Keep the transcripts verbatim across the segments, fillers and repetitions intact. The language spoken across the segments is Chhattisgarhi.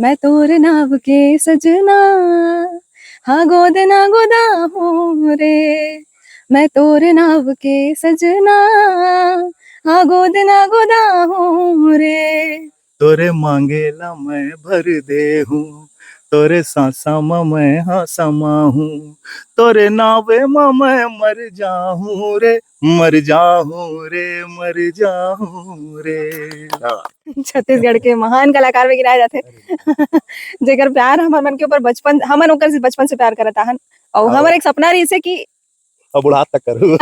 मैं तोर नाव के सजना, हाँ गोद ना गोदा हूँ रे। मैं तोर नाव के सजना, हाँ गोद ना गोदा हूँ रे। तोरे मांगे ला मैं भर दे हूँ, तोरे सांसा म मैं हाँ समा हूँ। तोरे नावे म मैं मर जाहूँ रे, मर जाहूँ रे, मर जाहूँ रे। छत्तीसगढ़ के महान कलाकार में गिनाए जाथे, जेकर प्यार हमर मन के ऊपर बचपन, हमन ओकर से बचपन से प्यार करत आहन। और और हमर एक सपना रहिसे कि और बुढ़ात तक करू।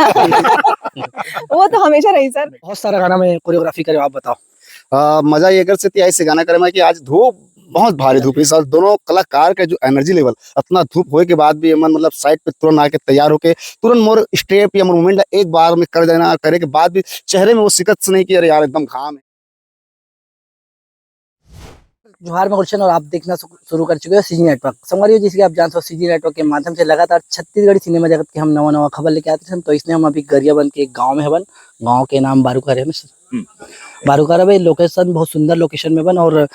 वो तो हमेशा रही सर। बहुत सारा गाना में कोरियोग्राफी करे, आप बताओ। आ, मजा ये कर से आइस गाना करे में कि आज धूप, बहुत भारी धूप है सर। दोनों कलाकार का जो एनर्जी लेवल, इतना धूप होए के बाद भी एमन मतलब साइड पे तुरंत आके तैयार होके तुरंत मोर स्टेप या मोर मूवमेंट एक बार में कर देना, करे के बाद भी चेहरे में वो शिकत से नहीं कि अरे यार एकदम घाम है। जोहार, मैं गुलशन और आप देखना शु-, शुरू कर चुके हो सीजी नेटवर्क। संगवारी हो, जैसे कि आप जानते हो, सीजी नेटवर्क के माध्यम से लगातार छत्तीसगढ़ी सिनेमा जगत के हम नवा नवा खबर लेके आते हैं। तो इसने हम अभी गरियाबंद के एक गांव में हवन, गांव के नाम बारूकर है ना सर? हम्म। बारूकर हवे, लोकेशन बहुत सुंदर लोकेशन में बन। और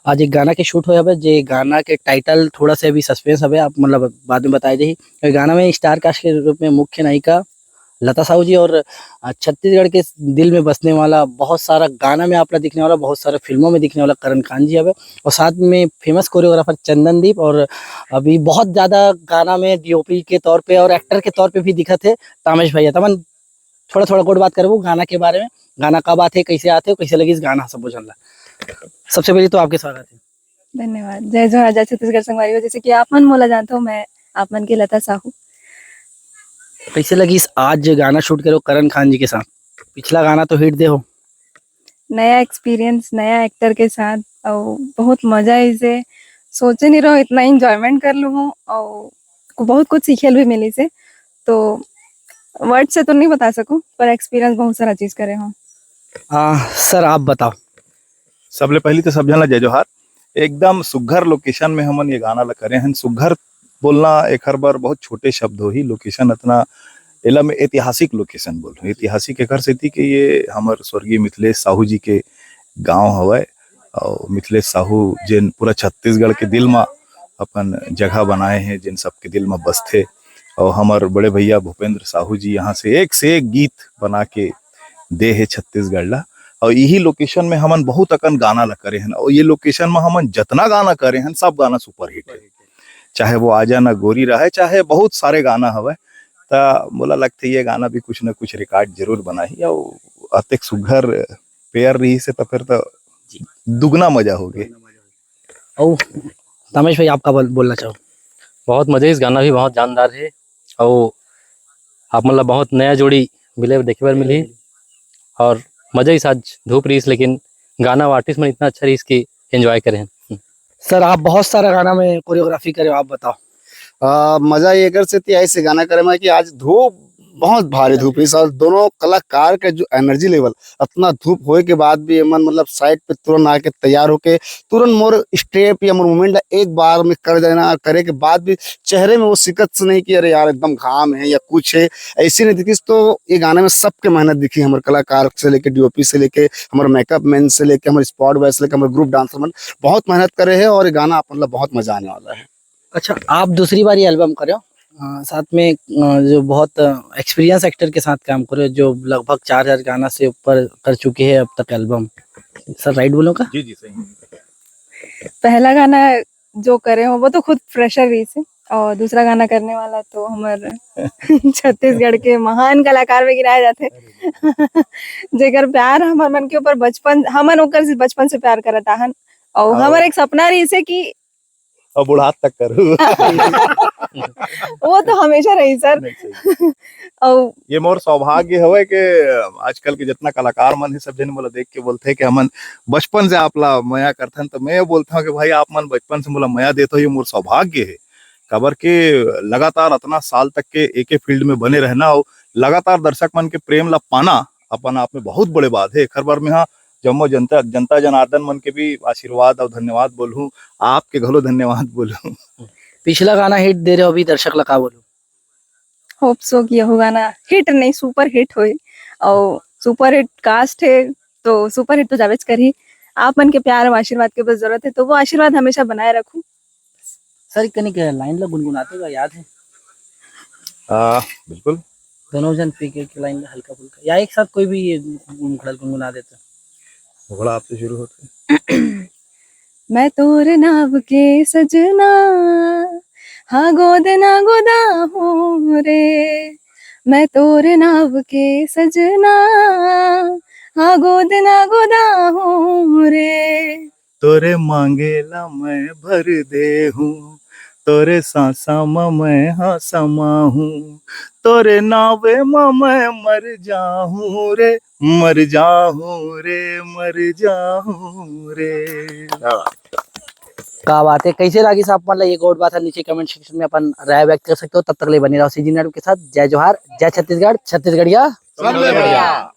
आज एक गाना के शूट होए हवे, जे गाना के टाइटल थोड़ा सा अभी सस्पेंस हवे, आप मतलब बाद में बताए जाही। ये गाना में स्टार कास्ट के रूप में मुख्य नायिका लता साहू जी और, अ, छत्तीसगढ़ के दिल में बसने वाला, बहुत सारा गाना में आप ला दिखने वाला, बहुत सारा फिल्मों में दिखने वाला करण खान जी हवे। और साथ में फेमस कोरियोग्राफर चंदनदीप, और अभी बहुत ज्यादा गाना में डीओपी के तौर पे और एक्टर के तौर पे भी दिखत है तामेश भैया। तमन थोड़ा थोड़ा गोठ बात करबो गाना के बारे में, गाना कब आथे, कैसे आथे, कैसे लगिस गाना सबो झन ला। सबसे पहले तो आपके स्वागत है। धन्यवाद। जय जोहार, जय छत्तीसगढ़ संगवारी हो। जैसे कि आप मन मोला जानते हो, मैं आप मन के लता साहू। कैसे लगिस आज गाना शूट करो करण खान जी के साथ? पिछला गाना तो हिट दे हो। नया एक्सपीरियंस, नया एक्टर के साथ, और बहुत मजा आइसे। सोचे नहीं रहो इतना एंजॉयमेंट कर लूँ हूँ, और को बहुत कुछ सीखे भी मिली से। तो वर्ड से तो नहीं बता सकूँ, पर एक्सपीरियंस बहुत सारा चीज करे हूँ। आ, सर, आप बताओ। सबले पहली तो सब झन ला जय जोहार। एकदम सुग्घर लोकेशन में हमन ये गाना ला करे हन। सुग्घर बोलना एखर बर बहुत छोटे शब्द होही, लोकेशन अतना, एला मैं ऐतिहासिक लोकेशन बोलूँ। ऐतिहासिक एखर सेती कि ये हमर स्वर्गीय मिथिलेश साहू जी के गांव हवय, और मिथिलेश साहू जेन पूरा छत्तीसगढ़ के दिल मा अपन जगह बनाए हैं, जेन सबके दिल मा बसथे, और हमर बड़े भैया भूपेंद्र साहू जी यहाँ से एक से एक गीत बना के दे हे छत्तीसगढ़ ला। और यही लोकेशन में हमन बहुत अकन गाना ला करे हन, और ये लोकेशन में हमन जतना गाना करे हन, सब गाना सुपरहिट है। चाहे वो आजा ना गोरी रहे, चाहे बहुत सारे गाना हवय, त मोला लगथे ये गाना भी कुछ ना कुछ रिकॉर्ड जरूर बनाही। और अतेक सुघर पेयर रही से, तो फिर तो जी। दुगना मजा हो गए। और तामेश भाई, आप का बोल-, बोलना चाहो? बहुत मजा, इस गाना भी बहुत जानदार है, और आप मतलब बहुत नया जोड़ी मिले देखे बर मिली, और मजा इस आज धूप रहीस, लेकिन गाना और आर्टिस्ट मन इतना अच्छा रहीस कि एंजॉय करे हैं। सर, आप बहुत सारा गाना में कोरियोग्राफी करे हो, आप बताओ। आ, मजा ये कर से आइस गाना करे में कि आज धूप, बहुत भारी धूप है सर। दोनों कलाकार का जो एनर्जी लेवल, इतना धूप होए के बाद भी एमन मतलब साइड पे तुरंत आके तैयार होके तुरंत मोर स्टेप या मोर मूवमेंट ला एक बार में कर देना, करे के बाद भी चेहरे में वो शिकत से नहीं कि अरे यार एकदम घाम है या कुछ है, ऐसी नहीं दिखी। तो ये गाने में सबके मेहनत दिखी, हमारे कलाकार से लेके, डीओपी से लेके, हमारे मेकअप मैन से लेके, हमारे स्पॉट बॉय से लेके, हमारे ग्रुप डांसर मन बहुत मेहनत करे हैं और ये गाना आप मतलब बहुत मजा आने वाला है। अच्छा, आप दूसरी बार ये एल्बम करे हो, अ, साथ में, अ, जो बहुत एक्सपीरियंस एक्टर के साथ काम करे हो, जो लगभग चार हजार गाना से ऊपर कर चुके हैं अब तक एल्बम। सर, राइट बोलूँ का? जी, जी, सही। पहला गाना जो करे हो, वो तो खुद फ्रेशर रहीस हे, और दूसरा गाना करने वाला तो हमर छत्तीसगढ़ के महान कलाकार में गिनाए जाथे, जेकर प्यार हमर मन के ऊपर बचपन, हमन ओकर से बचपन से प्यार करत आहन, और और हमर एक सपना रहीस हे कि और बुढ़ात तक करू। वो तो हमेशा रही सर। नहीं, सही। और ये मोर सौभाग्य हवे कि आजकल के जितना कलाकार मन हे, सब जन मोला देख के बोलथे कि हमन बचपन से आप ला मया करथन, तो मैं बोलता हूँ कि भाई, आप मन बचपन से मोला मया देत हो, ये मोर सौभाग्य है। काबर के लगातार अतना साल तक के एके फील्ड में बने रहना और लगातार दर्शक मन के प्रेम ला पाना अपन आप में बहुत बड़े बात है। एखर बर में हाँ, जम्मो जनता, जनता जनार्दन मन के भी आशीर्वाद और धन्यवाद बोलहूँ, आपके घलो धन्यवाद बोलहूँ। पिछला गाना हिट दे रहे हो, अभी दर्शक ला का बोलूं? होप सो कि यहू गाना हिट नहीं, सुपर हिट होए, और सुपर हिट कास्ट है, तो सुपर हिट तो जाबेच करही। आप मन के प्यार अउ आशीर्वाद के बस जरूरत हे, तो वो आशीर्वाद हमेशा बनाए रखू। सर, कनिक लाइन ला गुनगुनाते का याद है? आ, बिल्कुल। दोनों जन पी के लाइन ला हल्का फुल्का, या एक साथ कोई भी ये मुखड़ा गुनगुना देते। मुखड़ा आपसे शुरू होते। मैं तोर नाव के सजना, हाँ गोद ना गोदा हूँ रे। मैं तोर नाव के सजना, हाँ गोद ना गोदा हूँ रे। तोरे मांगे ला मैं भर दे हूँ, तोरे सांसा म मैं हाँ समा हूँ, तोरे नावे म मैं मर जाहूँ रे, मर जाहूँ रे, मर जाहूँ रे। का बात है, कैसे लागिस आप मन ला ये गोठ बात है, नीचे कमेंट सेक्शन में अपन राय व्यक्त कर सकते हो। तब तक ले बने रहो सीजी नेटवर्क के साथ। जय जोहार, जय छत्तीसगढ़, छत्तीसगढ़िया। सबले बढ़िया।